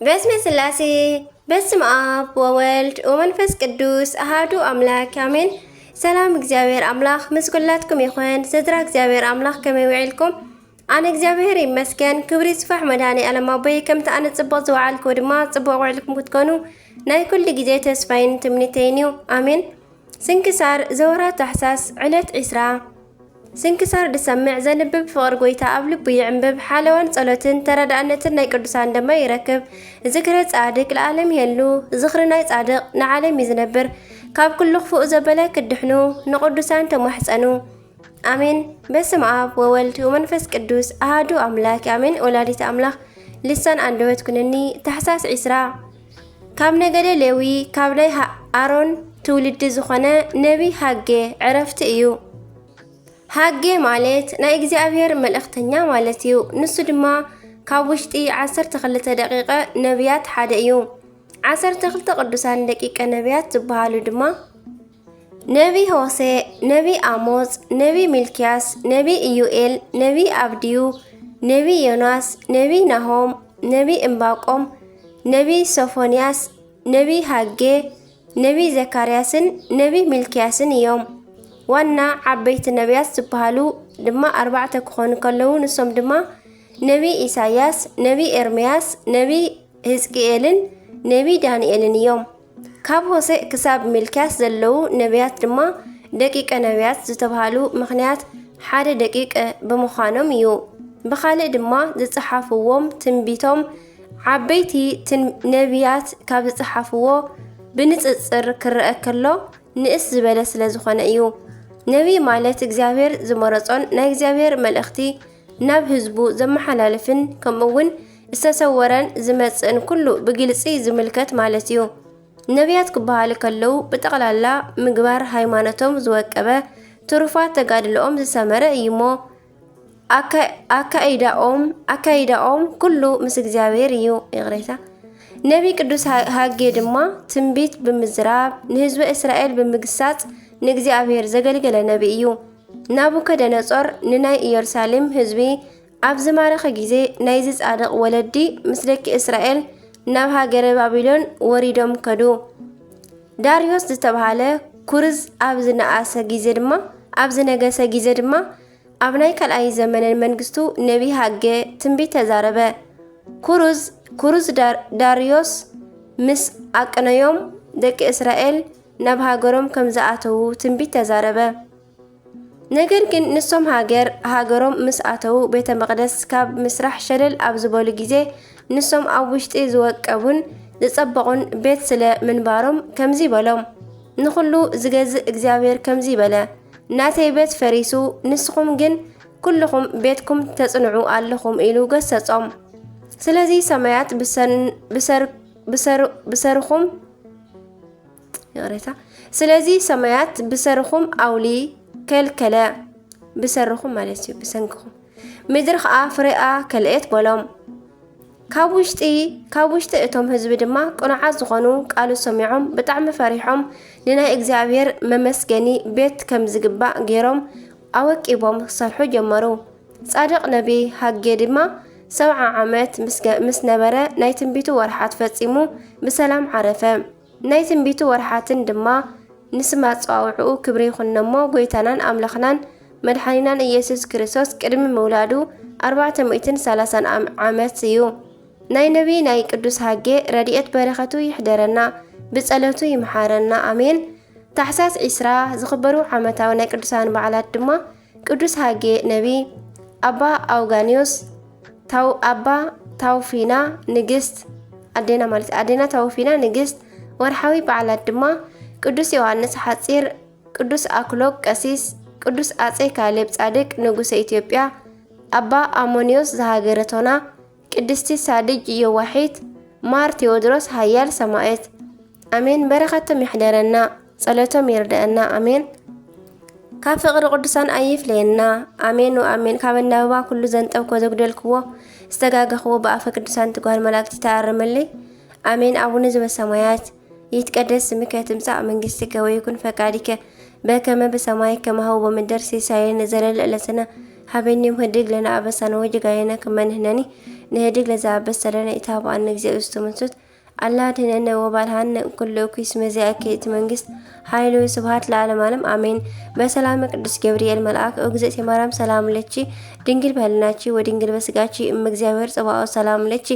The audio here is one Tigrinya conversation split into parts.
በስመ ስላሴ፣ በስመ ኣብ ወወልድ ወመንፈስ ቅዱስ ኣሃዱ ኣምላክ ኣሜን። ሰላም እግዚኣብሔር ኣምላኽ ምስ ኩላትኩም ይኹን። ስድራ እግዚኣብሔር ኣምላኽ ከመይ ውዒልኩም? ኣነ እግዚኣብሔር ይመስገን፣ ክብሪ ይስፋሕ መድኃኔ ዓለም ኣቦይ። ከምቲ ኣነ ጽቡቕ ዝወዓልኩ ድማ ጽቡቕ ውዒልኩም ክትኮኑ ናይ ኩሉ ግዜ ተስፋይን ትምኒተይን እዩ። ኣሜን። ስንክሳር ዘወራ ታሕሳስ ዕለት ዕስራ። ስንክሳር ድሰምዕ ዘንብብ ፍቕሪ ጎይታ ኣብ ልቡ ይዕንብብ፣ ሓለዋን ጸሎትን ተረዳእነትን ናይ ቅዱሳን ደማ ይረክብ። ዝክረ ጻድቅ ለዓለም ይሄሉ፣ ዝኽሪ ናይ ጻድቅ ንዓለም እዩ ዝነብር። ካብ ኩሉ ክፉእ ዘበለ ክድሕኑ ንቅዱሳን ተማሕጸኑ። ኣሜን። በስመ ኣብ ወወልድ ወመንፈስ ቅዱስ ኣሃዱ ኣምላክ ኣሜን። ወላዲተ ኣምላክ ልሳን ኣንደበት ኩንኒ። ታሕሳስ ዕስራ። ካብ ነገደ ሌዊ ካብ ናይ ሃ- ኣሮን ትውልዲ ዝኾነ ነቢ ሃጌ ዕረፍቲ እዩ። ሃጌ ማለት ናይ እግዚኣብሔር መልእኽተኛ ማለት እዩ። ንሱ ድማ ካብ ውሽጢ ዓሰርተ ክልተ ደቂቐ ነቢያት ሓደ እዩ። ዓሰርተ ክልተ ቅዱሳን ደቂቀ ነቢያት ዝበሃሉ ድማ ነቢ ሆሴ፣ ነቢ ኣሞጽ፣ ነቢ ሚልክያስ፣ ነቢ ኢዩኤል፣ ነቢ ኣብድዩ፣ ነቢ ዮናስ፣ ነቢ ናሆም፣ ነቢ እምባቆም፣ ነቢ ሶፎንያስ፣ ነቢ ሃጌ፣ ነቢ ዘካርያስን ነቢ ሚልክያስን እዮም። ዋና ዓበይቲ ነቢያት ዝበሃሉ ድማ ኣርባዕተ ክኾኑ ከለዉ፣ ንሶም ድማ ነቢ ኢሳያስ፣ ነቢ ኤርምያስ፣ ነቢ ህዝቅኤልን ነቢ ዳንኤልን እዮም። ካብ ሆሴዕ ክሳብ ሚልክያስ ዘለዉ ነቢያት ድማ ደቂቀ ነቢያት ዝተብሃሉ ምኽንያት ሓደ ደቂቀ ብምዃኖም እዩ። ብኻልእ ድማ ዝጸሓፍዎም ትንቢቶም ዓበይቲ ትን- ነቢያት ካብ ዝጸሓፍዎ ብንጽጽር ክረአ ከሎ ንእስ ዝበለ ስለ ዝኾነ እዩ። ነቢይ ማለት እግዚኣብሔር ዝመረጾን ናይ እግዚኣብሔር መልእኽቲ ናብ ህዝቡ ዘመሓላልፍን ከምኡ እውን ዝተሰወረን ዝመጽእን ኩሉ ብግልጺ ዝምልከት ማለት እዩ። ነቢያት ክበሃሉ ከለዉ ብጠቕላላ ምግባር ሃይማኖቶም ዝወቀበ ትሩፋት ተጋድሎኦም ዝሰመረ እዩ እሞ ኣካ- ኣካይዳኦም ኣካይዳኦም ኩሉ ምስ እግዚኣብሔር እዩ። ይቕሬታ። ነቢ ቅዱስ ሃ- ሃጌ ድማ ትንቢት ብምዝራብ ንህዝበ እስራኤል ብምግሳጽ ንእግዚኣብሔር ዘገልገለ ነቢ እዩ። ናቡከደነጾር ንናይ ኢየሩሳሌም ህዝቢ ኣብ ዝማረኸ ግዜ ናይዚ ጻድቕ ወለዲ ምስ ደቂ እስራኤል ናብ ሃገረ ባቢሎን ወሪዶም ከዱ። ዳርዮስ ዝተብሃለ ኩርዝ ኣብ ዝነኣሰ ግዜ ድማ ኣብ ዝነገሰ ግዜ ድማ ኣብ ናይ ካልኣይ ዘመነ መንግስቱ ነቢ ሃጌ ትንቢት ተዛረበ። ኩሩዝ ኩሩዝ ዳር- ዳርዮስ ምስ ኣቅነዮም ደቂ እስራኤል ናብ ሃገሮም ከም ዝኣተዉ ትንቢት ተዛረበ። ነገር ግን ንሶም ሃገር ሃገሮም ምስ ኣተዉ ቤተ መቕደስ ካብ ምስራሕ ሸለል ኣብ ዝበሉ ግዜ ንሶም ኣብ ውሽጢ ዝወቀቡን ዝጸበቑን ቤት ስለ ምንባሮም ከምዚ በሎም። ንኹሉ ዝገዝእ እግዚኣብሔር ከምዚ በለ፣ ናተይ ቤት ፈሪሱ፣ ንስኹም ግን ኩልኹም ቤትኩም ተጽንዑ ኣለኹም ኢሉ ገሰጾም። ስለዚ ሰማያት ብሰን- ብሰር- ብሰር- ብሰርኹም ይቕሬታ። ስለዚ ሰማያት ብሰርኹም ኣውሊ ከልከለ፣ ብሰርኹም ማለት እዩ፣ ብሰንክኹም። ምድሪ ኸኣ ፍሬኣ ከልኤት በሎም። ካብ ውሽጢ ካብ ውሽጢ እቶም ህዝቢ ድማ ቅኑዓት ዝኾኑ ቃሉ ሰሚዖም ብጣዕሚ ፈሪሖም ንናይ እግዚኣብሔር መመስገኒ ቤት ከም ዝግባእ ገይሮም ኣወቂቦም ክሰርሑ ጀመሩ። ጻድቕ ነቢ ሃጌ ድማ ሰብዓ ዓመት ምስ ገ- ምስ ነበረ ናይ ትንቢቱ ወርሓት ፈጺሙ ብሰላም ዓረፈ። ናይ ትንቢቱ ወርሓትን ድማ ንስም ኣጸዋውዕኡ ክብሪ ይኹንነሞ ጎይታናን ኣምላኽናን መድሓኒናን ኢየሱስ ክርስቶስ ቅድሚ ምውላዱ ኣርባዕተ ሚእትን ሰላሳን ዓም- ዓመት እዩ። ናይ ነቢ ናይ ቅዱስ ሃጌ ረድኤት በረኸቱ ይሕደረና፣ ብጸሎቱ ይምሓረና፣ ኣሜን። ታሕሳስ ዒስራ ዝኽበሩ ዓመታዊ ናይ ቅዱሳን በዓላት ድማ ቅዱስ ሃጌ ነቢ፣ ኣባ ኣውጋኒዮስ፣ ታው ኣባ ታውፊና ንግስት ኣዴና ማለት ኣዴና ታውፊና ንግስት። ወርሓዊ በዓላት ድማ ቅዱስ ዮሃንስ ሓጺር፣ ቅዱስ ኣክሎግ ቀሲስ፣ ቅዱስ ኣጼ ካሌብ ጻድቅ ንጉሰ ኢትዮጵያ፣ ኣባ ኣሞኒዮስ ዘሃገረ ቶና፣ ቅድስቲ ሳድጅ የዋሒት፣ ማር ቴዎድሮስ ሃያል ሰማእት። ኣሜን። በረኸቶም ይሕደረና፣ ጸሎቶም ይርደአና። ኣሜን። ካብ ፍቕሪ ቅዱሳን ኣይፍለየና። ኣሜን ወኣሜን። ካብ ኣናብባ ኩሉ ዘንጠብኮ ዘጉደልክዎ ዝተጋገኽዎ ብኣፈ ቅዱሳን ትጓል መላእክቲ ተኣረመለይ። ኣሜን። ኣቡነ ዘበሰማያት ይትቀደስ ስምከ ትምጻእ መንግስትከ ወይኩን ፈቃድከ በከመ በሰማይ ከማሁ በምድር ሲሳየነ ዘለለ ዕለትነ ሀበኒ ዮም ህድግ ለነ አበሳነ ወጌጋየነ ከመ ንሕነኒ ንህድግ ለዘ ኣበሰለነ ኢታብኣነ እግዚኦ ውስተ መንሱት ኣላ ድህነነ ወባልሃነ ኩሉ እኩይ ስመዚያ እከ እቲ መንግስት ሓይሉ ስብሃት ለዓለም ዓለም ኣሜን። በሰላም ቅዱስ ገብርኤል መልአክ ኦግዝእቲ ማርያም ሰላም ለቺ ድንግል በህልናቺ ወድንግል በስጋቺ እም እግዚአብሔር ጽባኦ ሰላም ለቺ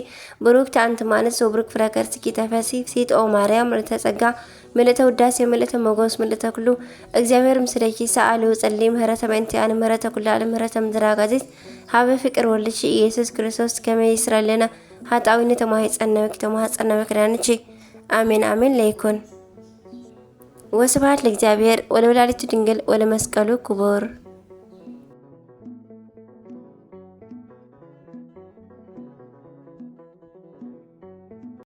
ብሩክ ተአንት ማንስ ወብሩክ ፍረ ከርስኪ ተፈሲ ሲት ኦ ማርያም ምልእተ ጸጋ ምልእተ ውዳሴ ምልእተ መጎስ ምልእተ ኩሉ እግዚአብሔር ምስለኪ ሰአሉ ጸሊ ምህረተ በእንቲአን ምህረተ ኩላ ለምህረተ ምድራጋዚት ሀበ ፍቅር ወልድሽ ኢየሱስ ክርስቶስ ከመ ይስረለና ኃጣዊነ ተማሂጸነወኪ ተማህጸነወኪ ዳንቺ አሜን አሜን ለይኩን። ወስብሐት ለእግዚአብሔር ወለወላዲቱ ድንግል ወለመስቀሉ ክቡር።